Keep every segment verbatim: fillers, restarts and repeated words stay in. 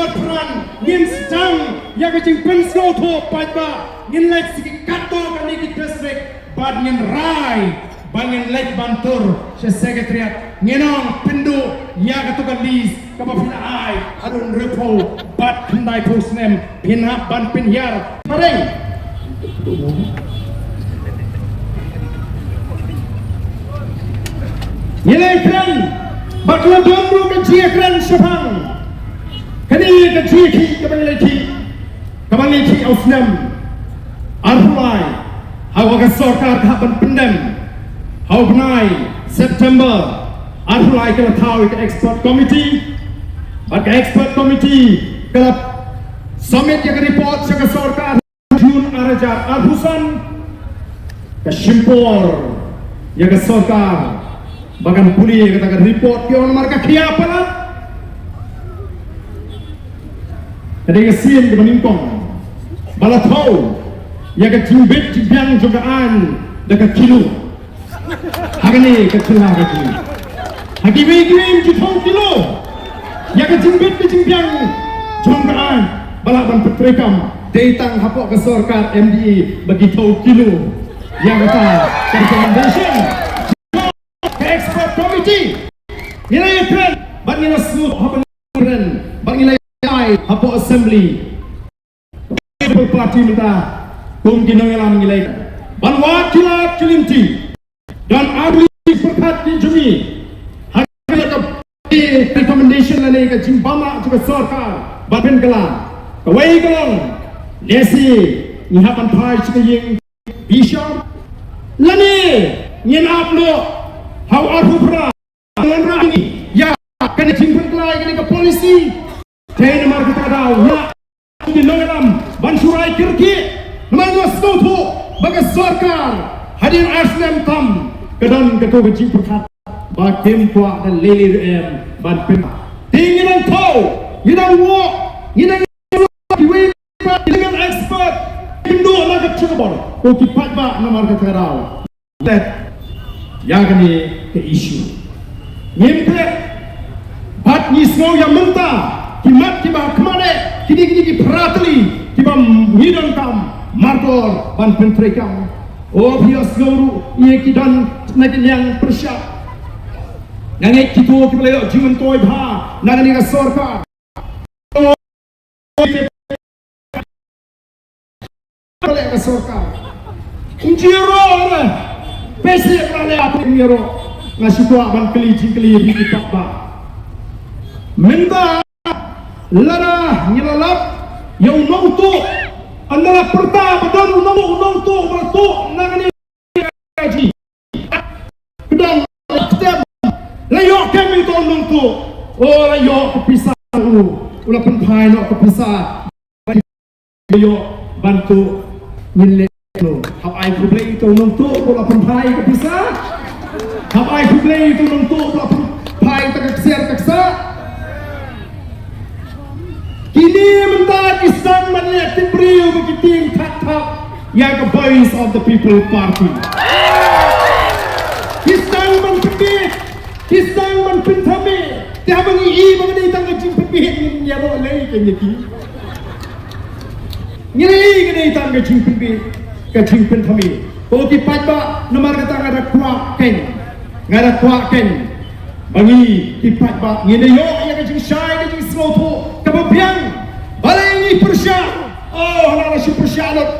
Pran, ngin sdang ïa ka jingpynsngewthuh paidbah, ngin leit sha ki katto katne ki district, bad ngin rai ba ngin leit ban tur sha secretariat, ngin ong pynduh ïa kato ka list kaba phi la ai hadien hynriewphew bad khyndaiphew snem, phin hap ban pynhiar. Pareng. Ngi la ïakren, bad la don ruh ka jingïakren shaphang kane ka jingïakhih kaba ngi la ïakhih, kaba ngi la ïakhih ha u snem arphew lai, ha kaba ka sorkar ka hap ban pyndem ha u bnai September arphew lai, ka la thaw ïa ka expert committee, bad ka expert committee ka la submit ïa ka report sha ka sorkar June ar hajar arphew san. Ka shim por ïa ka sorkar ba kan pule ïa kata ka report, ki ong namar ka khia palat. Ka dei ka sien kaba nyngkong ba la thaw ïa ka jingbit jingbiang jong ka aiñ da ka kilo. Ha kane ka jylla ka jong ngi, ha kiwei kiwei ki thaw kilo ïa ka jingbit ka jingbiang jong ka aiñ ba lah ban pyntreikam. Dei tang hapoh ka sorkar M D A ba ki thaw kilo ïa kata ka recommendation ka expert committee. Ngi la ïakren bad ngi la sngewthuh haba ngi la ïakren bad ngi la ïatai hapoh assembly. Political party mynta, kum ki nongïalam ngi leh ban wad ki lad ki lynti. Don ar tylli ki pyrkhat ki jong ngi ha kane ka recommendation lane ka jingbam lah jong ka sorkar ban pynkylla. Kawei ka long, lehse ngi hap ban phai sha ka ïing bishar, lane ngin ap noh ha u arphew phra. Ngan rah ngi ïa kane jingpynkylla ïa kane ka policy. Te namar kata ka daw, ïa ki nongïalam ban shu rai kyrkieh, namar nga sngewthuh ba ka sorkar hadien ar snem tam ka don kato ka jingpyrkhat ba kim kwah da lei lei ruh em ban pynkylla. Te ngi dang thaw, ngi dang wad, ngi dang kiwei pat ki legal expert, kim duh na ka jingkyrmen ko ki paidbah namar kata ka daw. Tet ïa kane ka issue. Ngim klet bad ngi sngew ïa mynta ki mat kiba khmat eh, kine kine ki phra tylli kiba ngi donkam martor ban pyntreikam. O phi ïohsngew ruh ïa ki don na ki liang pyrshah. Nga ngeit kito kiba la ïoh jingmyntoi bha na kane ka sorkar. Ka sorkar. Ym jia ruh re. Pese ka leh atu ym jia ruh. Nga shu kwah ban kylli jingkylli ïa phi ki paidbah. Mynta lada ngi la lap ïa u nongtuh, ynda la pyrta ba don u nong, u nongtuh ba la tuh na kane ka jingpyrta, la ïoh kem ïa uto u nongtuh. O, la ïoh ka pisa u, u la pynphai noh ka pisa. La ïoh ban tuh, ngin leh kumno? Hap ai khublei ïa uto u nongtuh ba u la pynphai ka pisa? Hap ai khublei ïa uto u nongtuh ba u la pynphai ta ka ksiar ka ksah? Kine mynta ki sdang ban leh tip briew ba ki tieng thap thap ïa ka Voice of the People Party. Ki sdang ban pynbeit, ki sdang ban pynthame. Te haba ngi i ba ka dei tang ka jingpynbeit, ngin ïaroh lei kein ïa ki. Ngi i ka dei tang ka jingpynbeit, ka jingpynthame. Ko ki paidbah, namar kata nga da kwah kein, nga da kwah kein ba ngi ki paidbah ngin da ïoh ïa ka jingshai, ka jingsngewthuh kaba biang. Balei ngi pyrshah? Oh, hana la shu pyrshah lut.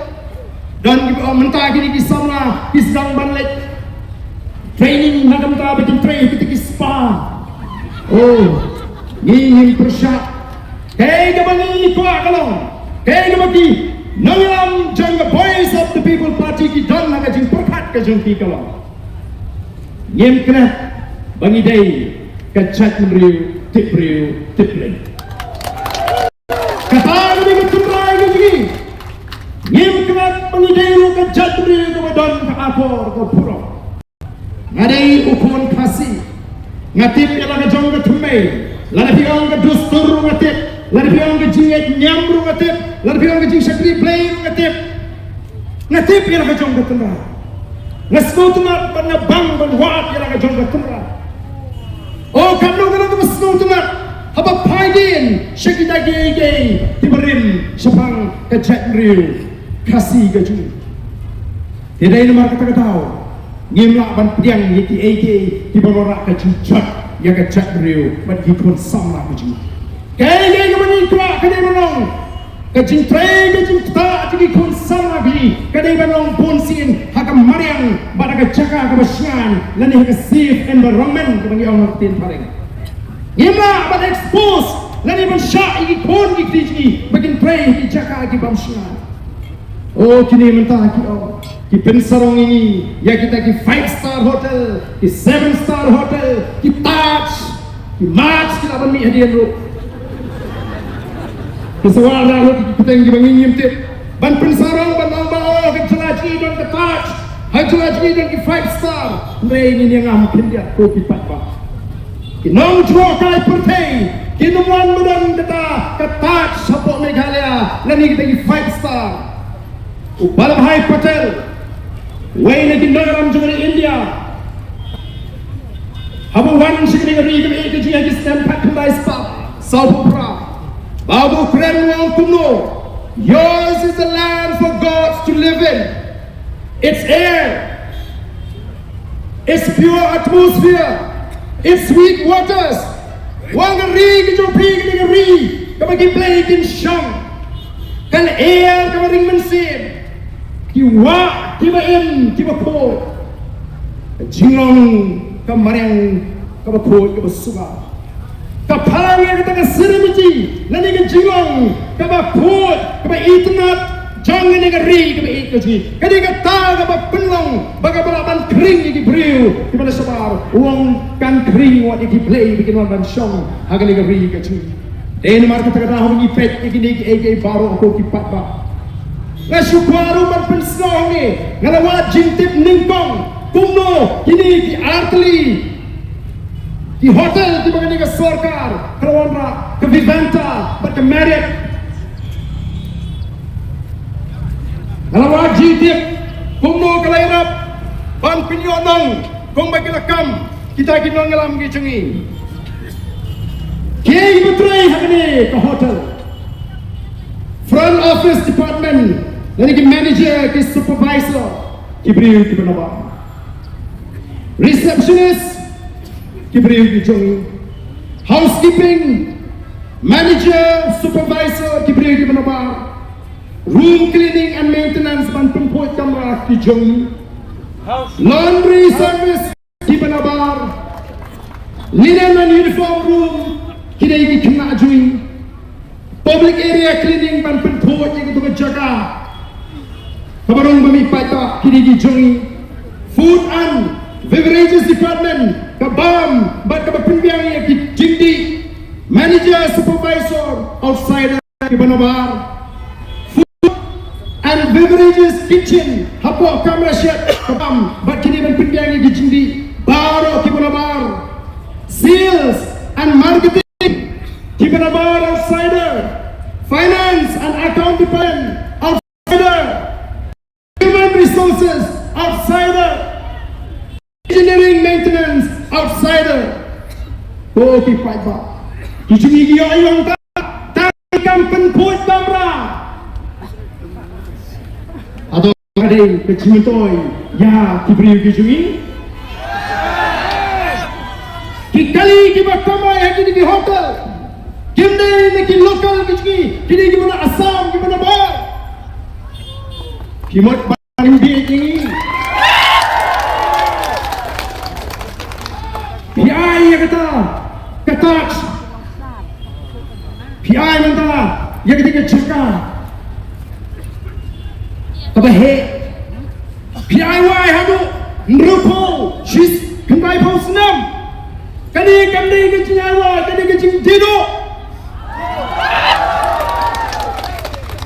Don kiba ong mynta kine ki samla ki sdang ban leit training, na ka bynta ba kin trei ïa kita ki spah. Oh, ngi ngim pyrshah. Kaei kaba ngi kwah ka long, kaei kaba ki nongïalam jong ka Voice of the People Party ki don ha ka jingpyrkhat ka jong ki ka long, ngim klet ba ngi dei ka jaitbynriew tip briew tip lei. Kata ka dei ka tynrai ka jong ngi. Ngim klet ba ngi dei ruh ka jaitbynriew kaba don ka akor ka burom. Nga dei u khun Khasi. Nga tip ïa la ka jong ka thymmei. Lada phi ong ka dustur ruh nga tip. Lada phi ong ka jingngeit niam ruh nga tip. Lada phi ong ka jingshakri Blei ruh nga tip. Nga tip ïa la ka jong ka tynrai. Nga sngewtynnat bad nga bang ban wad ïa la ka jong ka tynrai. O, katno katno kaba sngewtynnat. Ba phai dien sha kita kiei kiei kiba rim shaphang ka jaitbynriew Khasi ka jong ngi. Te dei namar kata ka daw ngim lah ban pdiang ïa kiei kiei kiba wanrah ka jingjot ïa ka jaitbynriew bad ki khun samla ka jong ngi. Kaei kaei kaba ngi kwah ka dei ban long ka jingtrei ka jingktah jong ki khun samla ka jong ngi ka dei ban long bunsien ha ka mariang bad ha ka jaka kaba shngaiñ lane ha ka safe environment kaba ngi ong ha ka ktien phareng. Ngim lah ban expose lane ban shah ïa ki khun ki kti jong ngi ba kin trei ha ki jaka ki bym shngaiñ. O kine mynta ki ong ki pynsarong ïa ngi ïa kita ki five star hotel, ki seven star hotel, ki Taj, ki Marriott ki lah ban mih hadien ruh. Ki sa wan ruh ki kyrteng kiba ngi ngim tip. Ban pynsarong ban ong ba o ha jylla jong ngi don ka Taj, ha jylla jong ngi don ki five star. Hynrei ngin ïa ngam khyndiat ko ki paidbah. Ki nongjngohkai pyrthei kin ym wan ba don kata ka Taj hapoh Meghalaya lane kita ki five star. U Vallabhbhai Patel, uwei na ki nongïalam jong ka ri India, haba u wan sha kane ka ri kaba ïeit ka jong ngi ha ki snem khatkhyndai spah sawphew phra, ba u kren u ong kumno, "Yours is the land for gods to live in. Its air, its pure atmosphere, its sweet waters." U ong ka ri ka jong phi ka dei ka ri kaba ki blei kin shong. Ka lyer kaba ring mynsiem, ki wah kiba im kiba khuid, ka jinglong ka mariang kaba khuid kaba suba. Ka phalang ïa kata ka serenity lane ka jinglong kaba khuid kaba itynnad jong kane ka ri kaba ïeit ka jong ngi. Ka dei kata kaba pynlong ba kaba lah ban khring ïa ki briew kiba na shabar. U ong kan khring wat ïa ki blei ba kin wan ban shong ha kane ka ri ka jong ngi. Dei namar kata ka daw ngi peit ïa kine kiei kiei baroh ko ki paidbah. Nga shu kwah ruh ban pynsngew hangne, nga la wad jingtip nyngkong kumno kine ki artylli ki hotel kiba kane ka sorkar ka la wanrah, ka Vivanta bad ka Marriott. Nga la wad jingtip kumno ka la ïarap ban pynïoh nong kumba ki la kam kita ki nongïalam ki jong ngi. Kiei kiba trei ha kane ka hotel? Front office department, lane ki manager, ki supervisor, ki briew kiba nabar. Receptionist, ki briew ki jong ngi. Housekeeping, manager, supervisor, ki briew kiba nabar. Room cleaning and maintenance, ban pynphuid kamra, ki jong ngi. Laundry service, kiba nabar. Linen and uniform room, ki dei ki khynnah jong ngi. Public area cleaning, ban pynphuid ïa katu ka jaka kaba rung ba mih paidbah, ki dei ki jong ngi. Food and beverages department, ka bam bad kaba pynbiang ïa ki jingdih. Manager, supervisor, outsider, kiba nabar. Food and beverages kitchen, hapoh kamra shed, ka bam bad kine ban pynbiang ïa ki jingdih, baroh kiba nabar. Sales and marketing, kiba nabar, outsider. Finance and account department, outsider. Human resources, outsider. Engineering maintenance, outsider. Ko ki paidbah, ki jong ngi ki ïoh ïa kata, tang kam pynphuid bamra. Hato ka dei ka jingmyntoi ïa ki briew ki jong ngi? Ki kali kiba kamai ha kine ki hotel kim dei na ki local ki jong ngi, ki dei kiba na Assam, kiba na Bah. Ki mut ba ngi dei ki. Phi ai ïa kata ka Taj, phi ai mynta ïa kata ka jaka kaba heh. Phi ai wai haduh hynriewphew, shi, khyndaiphew snem. Kane kam dei ka jingai wai, kane ka jingdie duh.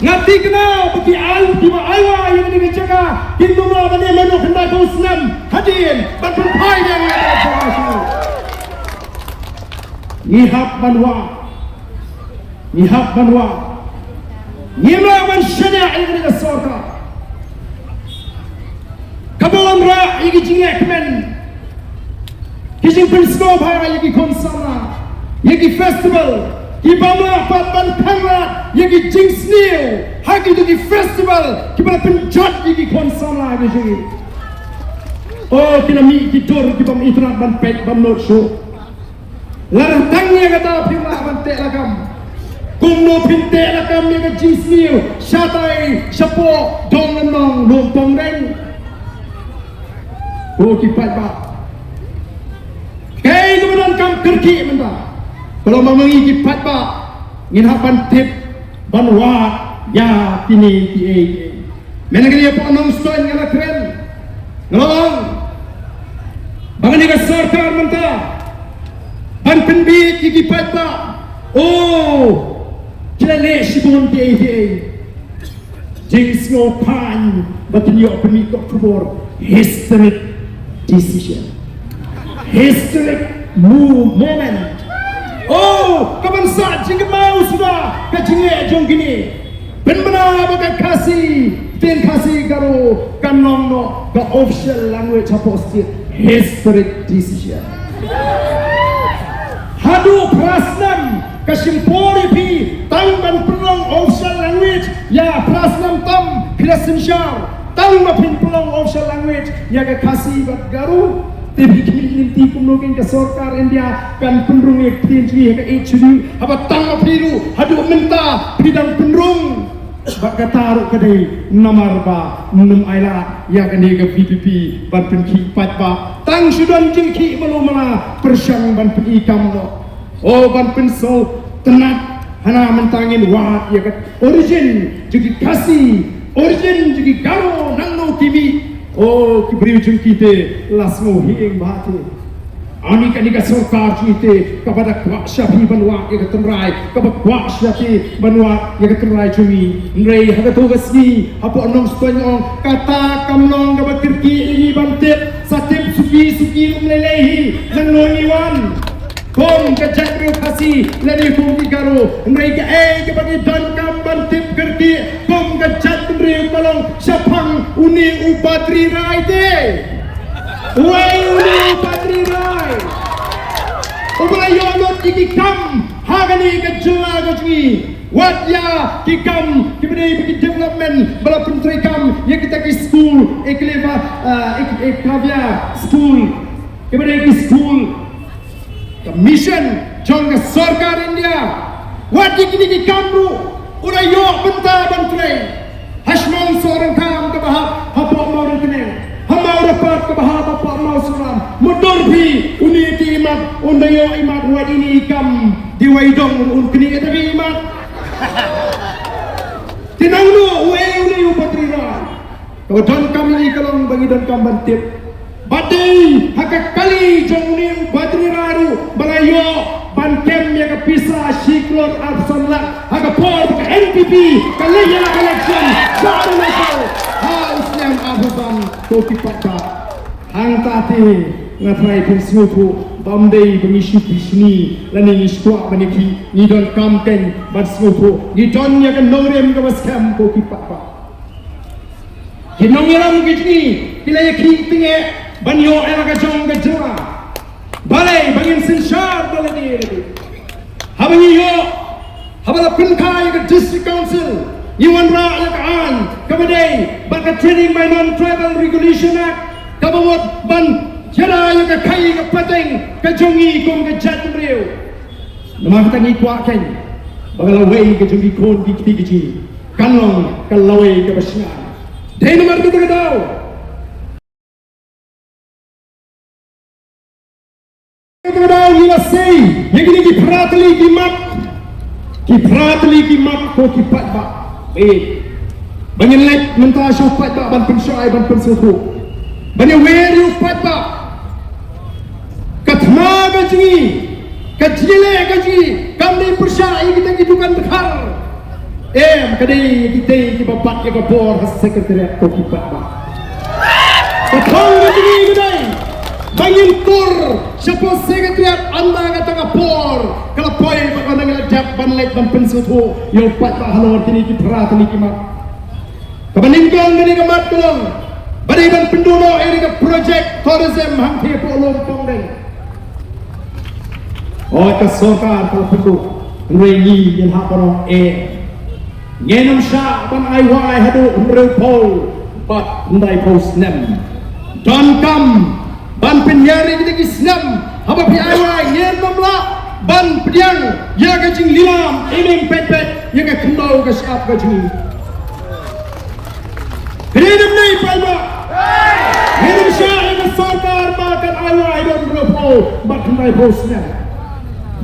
Nga thikna ba ki ai, kiba ai wai ïa kane ka jaka kin ym lah ban ïa mano khyndaiphew snem hadien ban pynphai biang ïa ka jaka shuh. Ngi hap ban wad. Ngi hap ban wad. Ngim lah ban shaniah ïa kane ka sorkar kaba wanrah ïa ki jingïakmen, ki jingpynsngewbha ïa ki khun samla, ïa ki festival, Ki bym lah pat ban khanglad ïa ki jingsniew ha kito ki festival kiba la pynjot ïa ki khun samla ki jong ngi. O, ki la mih ki dur ki bym itynnad ban peit bym nud shuh. Lada tang ïa kata phi lah ban teh lakam. Kumno phin teh lakam ïa ka jingsniew shatai shapoh Dong Lynnong Lumpongdeng? O ki paidbah, kaei kaba donkam kyrkieh mynta? Ka long ba ma ngi ki paidbah ngin hap ban tip ban wad ïa kine kiei kiei. Mynta ka dei hapoh Nongstoiñ nga la kren, nga la ong ba kane ka sorkar mynta ban pynbieit ïa ki paidbah, o, ki la leh shibun kiei kiei. Jingsngewkhlaiñ ba kin ïoh pynmih ka khubor. Historic decision. Historic mo-, moment. O, ka ban sah jingkynmaw suda ka jingleh jong kine. Pynbna ba ka Khasi, ktien Khasi Garo kan long noh ka official language hapoh state. Historic decision. Haduh phra snem ka shim por ïa phi tang ban pynlong official language. Ïa phra snem tam phi la synshar tang ba phin pynlong official language ïa ka Khasi bad Garo. Te phi khmih lynti kumno kein ka sorkar India kan pynrung ïa ka ktien jong ngi ha ka eighth schedule haba tang ma phi ruh haduh mynta phi dang pynrung. Bad kata ruh ka dei namar ba ym ai lad ïa kane ka V P P ban pynkhih paidbah. Tang shu don jingkhih malu mala pyrshang ban pyni kam noh. O, ban pynsngewtynnat hana mynta ngin wad ïa ka origin jong ki Khasi, origin jong ki Garo, nangno ki mih. O, ki briew jong ki te la sngew hiing bha te. Ani kane ka sorkar jong ngi te kaba da kwah sha phi ban wad ïa ka tynrai, kaba kwah sha phi ban wad ïa ka tynrai jong ngi. Hynrei ha kato ka sngi hapoh Nongstoiñ ong kata kam long kaba kyrkieh ïa ngi ban tip. Sa tip suki suki um lei lei hi, nangno ngi wan. Kum ka jaitbynriew Khasi lane kum ki Garo, hynrei kaei kaba ngi donkam ban tip kyrkieh kum ka jaitbynriew ka long shaphang une u Badri Rai te. Uei une u Badri Rai uba la ïoh lut ïa ki kam ha kane ka jylla ka jong ngi? Wat ïa ki kam kiba dei ba ki development ba la pyntreikam ïa kita ki skul, Eklavya, ah, Ek-, Eklavya skul, kiba dei ki skul ka mission jong ka sorkar India. Wat ïa kine ki kam ruh u la ïoh bynta ban trei. Ha Shmong Sohryngkham kaba hap hapoh Mawryngkneng, ha Mawrapat kaba hap hapoh Mawsynram. Mutdur phi une te imat un da ïoh imat, wat ine i kam Dewai Dong un knieh ïa ta phi imat. Te nangno, uei une u Badri Rai? Kaba donkam ïa ngi ka long ba ngi donkam ban tip. Ba dei ha ka kali jong une u Badri Rai ruh ba la ïoh ban kem ïa ka pisa shi klur arphew san lak ha ka por ba ka N P P ka leit ïalap election. Ba dei na ka ha u snem arphew san, ko ki paidbah. Hangta te nga trai pynsngewthuh ba ym dei ba ngi shu bishni lane ngi shu kwah ban ïakhih, ngi donkam kein ban sngewthuh, ngi don ïa ka nongrim kaba skhem, ko ki paidbah. Ki nongïalam ki jong ngi ki la ïakhih tyngeh ban ïoh ïa la ka jong ka jylla. Balei ba ngin synshar da lade lade? Haba ngi ïoh, haba la pynkha ïa ka District Council, ngi wanrah ïa ka aiñ kaba dei bad ka Training by Non-Tribal Regulation Act kaba mut ban ïada ïa ka khaii ka pateng ka jong ngi kum ka jaitbynriew. Namar kata ngi kwah kein ba ka lawei ka jong ki khun ki kti ki jong ngi kan long ka lawei kaba shngaiñ. Dei namar kata ka daw, kata ka daw ngi la sei ïa kine ki phra tylli ki mat, ki phra tylli ki mat, ko ki paidbah. Ba ngin leit mynta sha u paidbah ban pynshai, ban pynsngewthuh, ban ïawer ïa u paidbah. Ka thma ka jong ngi, ka jingïaleh ka jong ngi kam dei pyrshah ïa kita ki dukan dkhar. Em, ka dei ïa kita kiba bat ïa ka bor ha Secretariat, ko ki paidbah. Ka thong ka jong ngi ka dei ba ngin tur shapoh Secretariat ynda kata ka por ka la poi, bad ynda ngi la dep ban leit ban pynsngewthuh ïa u paidbah halor kine ki phra tylli ki mat. Kaba nyngkong kane ka mat ka long ba dei ban pynduh noh ïa ka project tourism hangtei hapoh Lumpongdeng. Oi ka sorkar ka la pynduh. Hynrei ngi ngin hap ban ong eh. Ngin ym shah ban ai wai haduh hynriewphew bad hyndaiphew snem. Donkam ban pynïar ïa kita ki snem haba phi ai wai, ngin ym lah ban pdiang ïa ka jinglilam iming peit peit ïa ka khyndew ka shyiap ka jong ngi. Kane dei paidbah. Ngin ym shah ïa ka sorkar ba kan ai wai don hynriewphew bad hyndaiphew snem.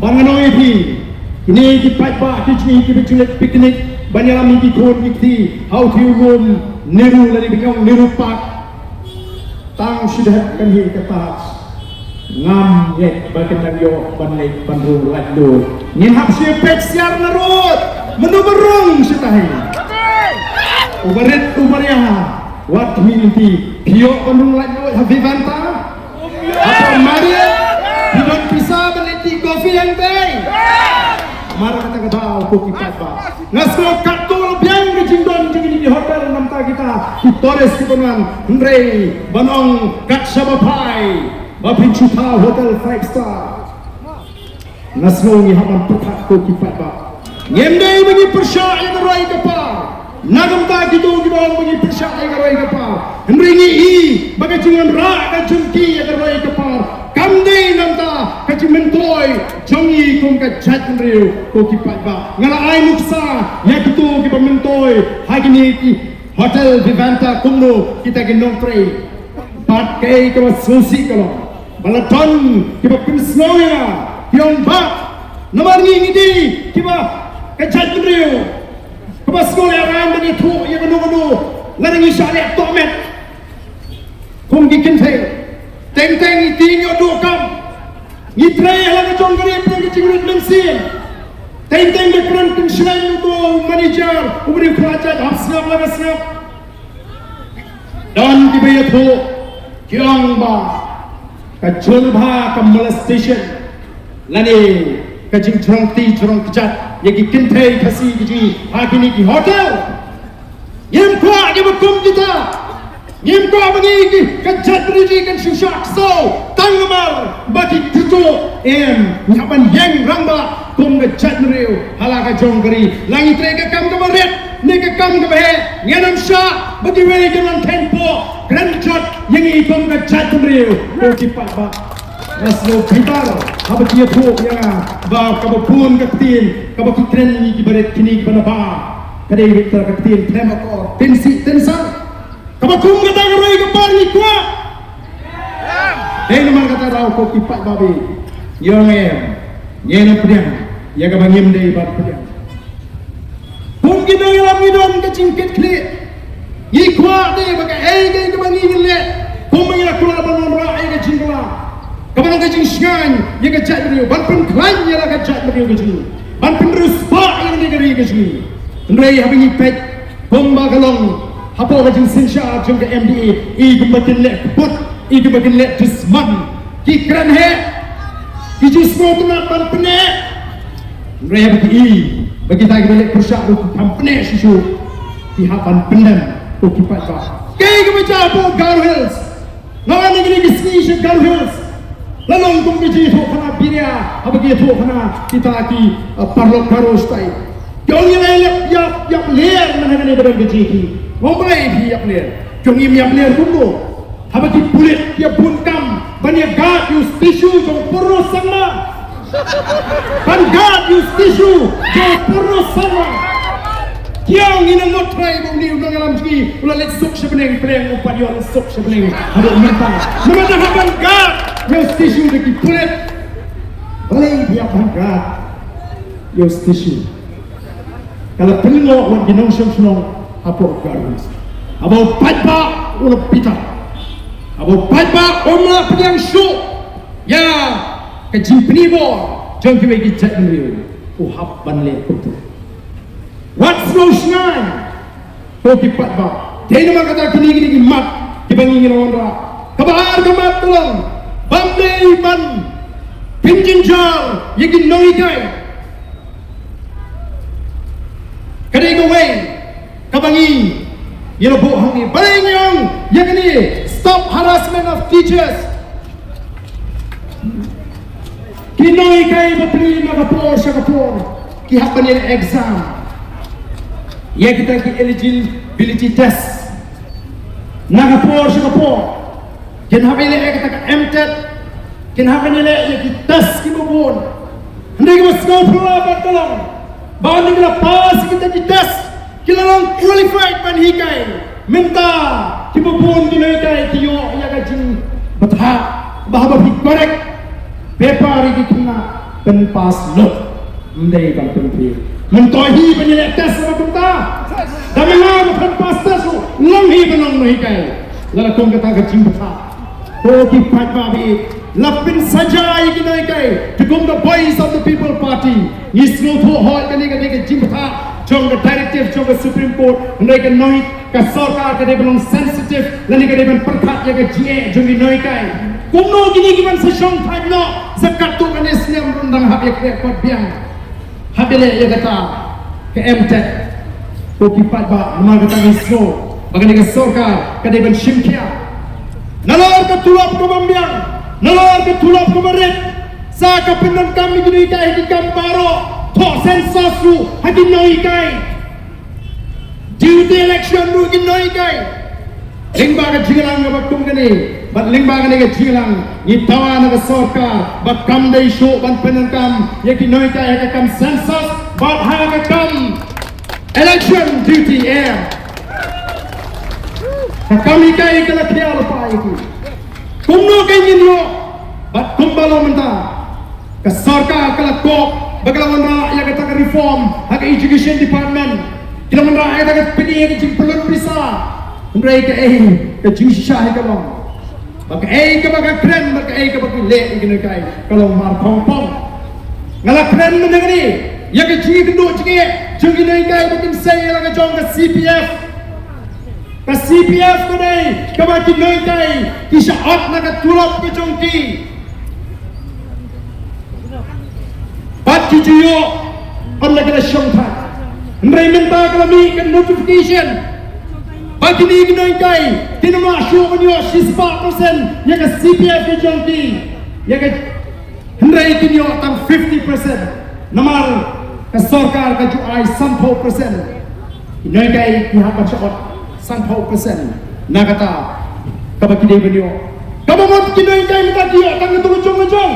Bad ngan ong ïa phi, kine ki paidbah ki jong ngi kiba ju leit picnic ban ïalam ïa ki khun ki kti ha u Thew Rum Nehru lane ba ngi ong Nehru Park. Tang shu dep kan hi kata. Ngam ngeit ba kin dang ïoh ban leit ban rung laitluid. Ngin hap shu peit syiar narud. Mano ba rung shatai? Uba rit uba ria. Wat khmih lynti. Phi ïoh ban rung laitluid ha Vivanta? Hapoh Marriott? Phi don pisa ban leit tea coffee hangtei? Mar kata ka daw ko ki paidbah. Nga sngew katto la biang ka jingdon jong kine ki hotel namar kita ki tourist kiba wan, hynrei ban ong kat shaba phai ba phin shu thaw hotel five star. Nga sngew ngi hap ban pyrkhat ko ki paidbah. Ngim dei ba ngi pyrshah ïa ka roi ka par. Na ka bynta kito kiba ong ba ngi pyrshah ïa ka roi ka par, hynrei ngi i ba ka jingwanrah ka jong ki ïa ka roi ka par kam dei namar ka jingmyntoi jong ngi kum ka jaitbynriew ko ki paidbah. Nga la ai nuksa ïa kito kiba myntoi ha kine ki hotel Vivanta kumno kita ki nongtrei. Bad kaei kaba sngewsih ka long ba la don kiba pynsngew ïa nga, ki ong ba namar ngi ngi dei kiba ka jaitbynriew kaba sngewlehraiñ ban ïathuh ïa kano kano, lada ngi shah leh tohmet kum ki kynthei. Teng teng ngi tieng ïoh duh kam. Ngi trei ha la ka jong ka ri pdeng ka jingrit mynsiem. Teng teng da kren kynshlei uto u manager u briew khlajait hap sngap la ka sngap. Don kiba ïathuh ki ong ba ka jur bha ka molestation lane ka jingjrong kti jrong kjat ïa ki kynthei Khasi ki jong ngi ha kine ki hotel. Ngim kwah kiba kum kita. Ngim kwah ba ngi ki ka jaitbynriew kan shu shah ksew tang namar ba ki kyntu. Em, ngi hap ban ïeng rangbah kum ka jaitbynriew ha la ka jong ka ri. La ngi trei ka kam kaba rit ne ka kam kaba heh, ngin ym shah ba kiwei kin wan theiñ poh kren jot ïa ngi kum ka jaitbynriew. Ko ki paidbah, nga sngew bitar haba ki ïathuh ïa nga ba kaba bun ka ktien kaba ki kren ïa ngi kiba rit kine kiba na bar ka dei beit ka ktien khlem akor, tynsih tynsar. Kaba kum kata ka roi ka par ngi kwah. Dei namar kata daw ko ki paidbah, ngi ong em, ngin ym pdiang ïa kaba ngim dei ban pdiang. Kum ki nongïalam ngi don ka jingkitkhlieh. Ngi kwah te ba kaei kaei kaba ngi ngi leh, kumba ngi la kular ban wanrah ïa ka jingkylla, kaba long ka jingshngaiñ ïa ka jaitbynriew, ban pynkhlaiñ ïa la ka jaitbynriew ka jong ngi, ban pynriewspah ïa kane ka ri ka jong ngi. Hynrei haba ngi peit kumba ka long hapoh ka jingsynshar jong ka M D A, i kumba kin leh kput, i kumba kin leh dusmon. Ki kren heh, ki jingsngewtynnat ban pynneh. Hynrei haba ki i ba kita kiba leh pyrshah ruh ki kham pynneh shuh shuh, ki hap ban pyndem ko ki paidbah. Kaei kaba jia hapoh Garo Hills? Nga wan ha kine ki sngi sha Garo Hills, la long kum ka jingïathuhkhana biria haba ki ïathuhkhana kita ki, uh, paralok Garo shatai. Ki ong ïa nga ïap ïap ïap ler man ha kane ba don ka jingïakhih. Nga ong balei phi ïap ler? Ki ong ngim ïap ler kumno haba ki pulit ki ïa bun kam ban ïa guard ïa u statue jong Purno Sangma. Ban guard ïa u statue jong Purno Sangma. Ki ong ngin ym nud trai ba une u nongïalam jong ngi u la leit suk sha bneng, pyrshah u pat ïoh leit suk sha bneng haduh mynta. Namar ban guard ïa u statue da ki pulit. Balei phi ïap ban guard ïa u statue? Ka la pynlyngngoh wat ki nongshong shnong hapoh Garo Hills. Haba u paidbah u la bitar, haba u paidbah um lah pdiang shuh ïa ka jingpynbor jong kiwei ki jaitbynriew, u hap ban leh kumta. Wat sngew shngaiñ ko ki paidbah. Dei namar kata kine kine ki mat kiba ngi ngi la wanrah. Kaba ar ka mat ka long bym dei ban pynjynjar ïa ki nonghikai. Ka dei kawei kaba ngi ngi la buh hangne. Balei ngi ong ïa kane, stop harassment of teachers? Ki nonghikai ba plie na ka por sha ka por, Ki hap ban ïaleh exam ïa kita ki eligibility test. Na ka por sha ka por kin hap ïaleh ïa kita ka MTET, kin hap ban ïaleh ïa ki test kiba bun. Hynrei kiba sngewphylla bad ka long ba hynrei ki la pass ïa kita ki test, ki la long qualified ban hikai. Mynta kiba bun ki nonghikai ki ïoh ïa ka jingbthah ba haba phi correct paper ïa ki khynnah pynpass lut. Ym dei ban pynphier. Mynta hi ban ïaleh test ba kumta. Da mynta ba pynpass test u long hi ban long nonghikai. Lada kum kata ka jingbthah. Ko ki paidbah ba ïeit, la pynsaja ïa ki nonghikai. Te kum ka Voice of the People Party ngi sngewthuh hooid kane ka dei ka jingbthah jong ka directive jong ka Supreme Court, hynrei ka nonghikai, ka sorkar ka dei ban long sensitive lane ka dei ban pyrkhat ïa ka jingeh jong ki nonghikai. Kumno kine ki ban sa shong thait noh, sa katto katne snem ruh dang hap ïa ka kot biang. Hap ïaleh ïa kata ka MTET. Ko ki paidbah, namar kata ngi sngew ba kane ka sorkar ka dei ban shim khia. Nalor ka tulop kaba ym biang, nalor ka tulop kaba rit, sa ka pyndonkam ïa ki nonghikai ha ki kam baroh, thoh census ruh ha ki nonghikai. Duty election ruh ki nonghikai. Lyngba ka jingïalang kaba kum kane bad lyngba kane ka jingïalang ngi dawa na ka sorkar ba kam dei shuh ban pyndonkam ïa ki nonghikai ha ka kam census bad ha ka kam election duty, eh. Ka kam hikai ka la khia lypa ïa ki. Kumno ka ngin ïoh bad kumba long mynta. Ka sorkar ka la kop ba ka la wanrah ïa kata ka reform ha ka education department. Ki la wanrah ïa kata ka pyni ïa ka jingpynlut pisa. Hynrei kaei ka jingshisha hi ka long ba kaei kaba ka kren bad kaei kaba ki leh ïa ki nonghikai ka long mar pong pong. Nga la kren mynne ïa ka jingkynduh jingeh jong ki nonghikai ba kin sei ïa la ka jong ka CPF. Ka CPF ka dei kaba ki nonghikai ki shah ot na ka tulop ka jong ki. Bad ki ju ïoh ynda ki la shong thait. Hynrei mynta ka la mih ka notification ba kine ki nonghikai kin ym lah shuh ban ïoh shispah percent ïa ka CPF ka jong ki. Ïa ka Hynrei kin ïoh tang fifty percent. Namar ka sorkar ka ju ai sanphew percent. Ki nonghikai ki hap ban shah ot sanphew percent na kata kaba ki dei ban ïoh. Kaba mut ki nonghikai mynta ki ïoh tang katto ka jong ka jong.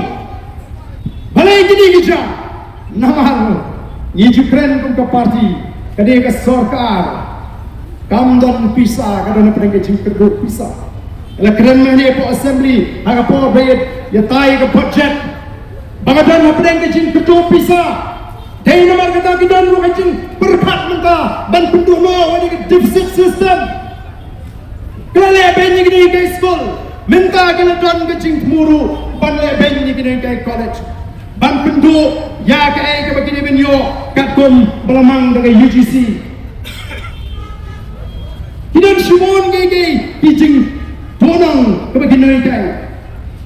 Balei kine ki jia? Namar ngi ju kren kum ka party, ka dei ka sorkar kam don pisa, ka don hapdeng ka jingkyrduh pisa. La kren mynne hapoh assembly ha ka por ba ïatai ka budget ba ka don hapdeng ka jingkyrduh pisa. Dei namar kata ki don ruh ka jingpyrkhat mynta ban pynduh noh ïa ka deficit system. Ki la leh beiñ ïa ki nonghikai skul, mynta ki la don ka jingthmu ruh ban leh beiñ ïa ki nonghikai college, ban pynduh ïa kaei kaba ki dei ban ïoh katkum ba la mang da ka UGC. Ki don shibun kiei kiei ki jingduhnong kaba ki nonghikai.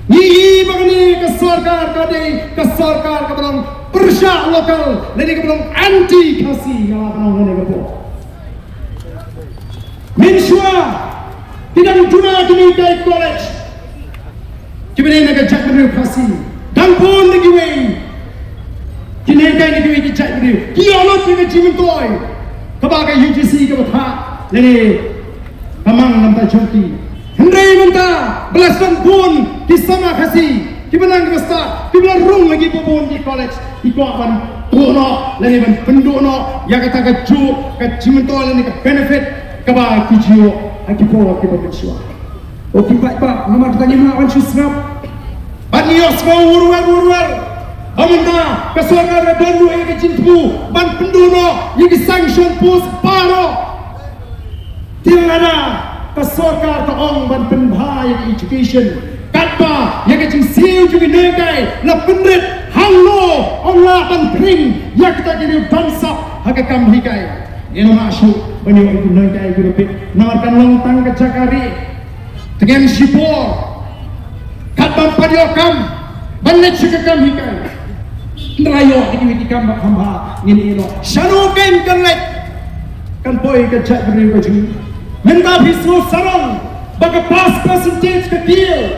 Ngi i ba kane ka sorkar ka dei ka sorkar kaba long pyrshah local lane kaba long anti Khasi, nga la kynnoh hynne ka por. Mynshuwa ki dang duna ki nonghikai college kiba dei na ka jaitbynriew Khasi, dang bun na kiwei ki nonghikai na kiwei ki jaitbynriew ki ïoh lut ïa ka jingmyntoi kaba ka UGC kaba thah lane ka mang na ka bynta jong ki. Hynrei mynta ba la sdang bun ki samla Khasi kiba nang kiba stad kiba la rung ha kiba bun ki college, ki kwah ban tuh noh lane ban pynduh noh ïa kata kajuh ka jingmyntoi lane ka benefit kaba ki ju ïoh ha ki por kiba mynshuwa. Ko ki paidbah, namar kata ngim lah ban shu sngap. Bad ngi ïohsngew wur wer wur wer ba mynta ka sorkar ka don ruh ïa ka jingthmu ban pynduh noh ïa ki sanction post baroh. Te lada ka sorkar ka ong ban pynbha ïa ka education, katba ïa ka jingsiew jong ki nonghikai la pynrit, hangno ong lah ban pring ïa kita ki riew bamsap ha ka kam hikai. Ngim lah shuh ban ïoh ïa ki nonghikai ki ruh peit namar kan long tang ka jaka rieh. Te ngim shipor kat ban pat ïoh kam ban leit sha ka kam hikai. Hynrei ïoh ïa kiwei ki kam ba kham bha ngin ïoh. Shano kein kan leit? Kan poi ka jaitbynriew ka jong ngi. Mynta phi sngewsarong ba ka pass percentage ka kiew.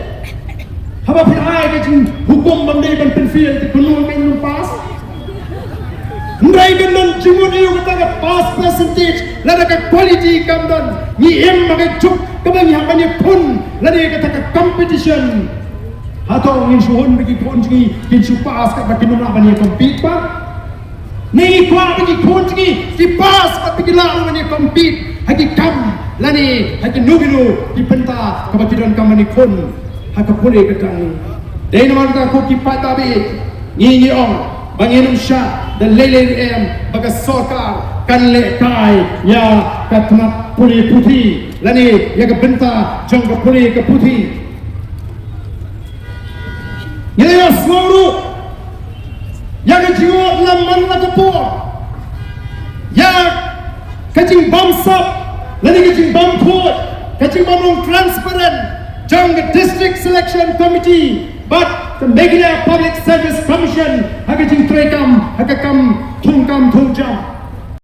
Haba phi ai ka jinghukum ban dei ban pynfail te kumno kein ban pass? Hynrei kan don jingmut ïa kata ka pass percentage lada ka quality kam don. Ngi im ha ka juk kaba ngi hap ban ïakhun lane kata ka competition. Hato ngin shu hun ba ki khun jong ngi kin shu pass katba kin ym lah ban ïa compete pat? Ne ngi kwah ba ki khun jong ngi ki pass katba ki lah ban ïa compete ha ki kam lane ha kino kino ki bynta kaba ki donkam ban ïakhun ha ka pule ka jong ngi. Dei namar kata ko ki paidbah, ngi ngi ong ba ngin ym shah da lei lei ruh em ba ka sorkar kan lehkai ïa ka tnat pule puthi lane ïa ka bynta jong ka pule ka puthi. Ngi la ïohsngew ruh ïa ka jingmut la man la ka por ïa ka jingbamsap lane ka jingbamkhuid, ka jingbymlong transparent jong ka District Selection Committee bad ka Meghalaya Public Service Commission ha ka jingtreikam ha ka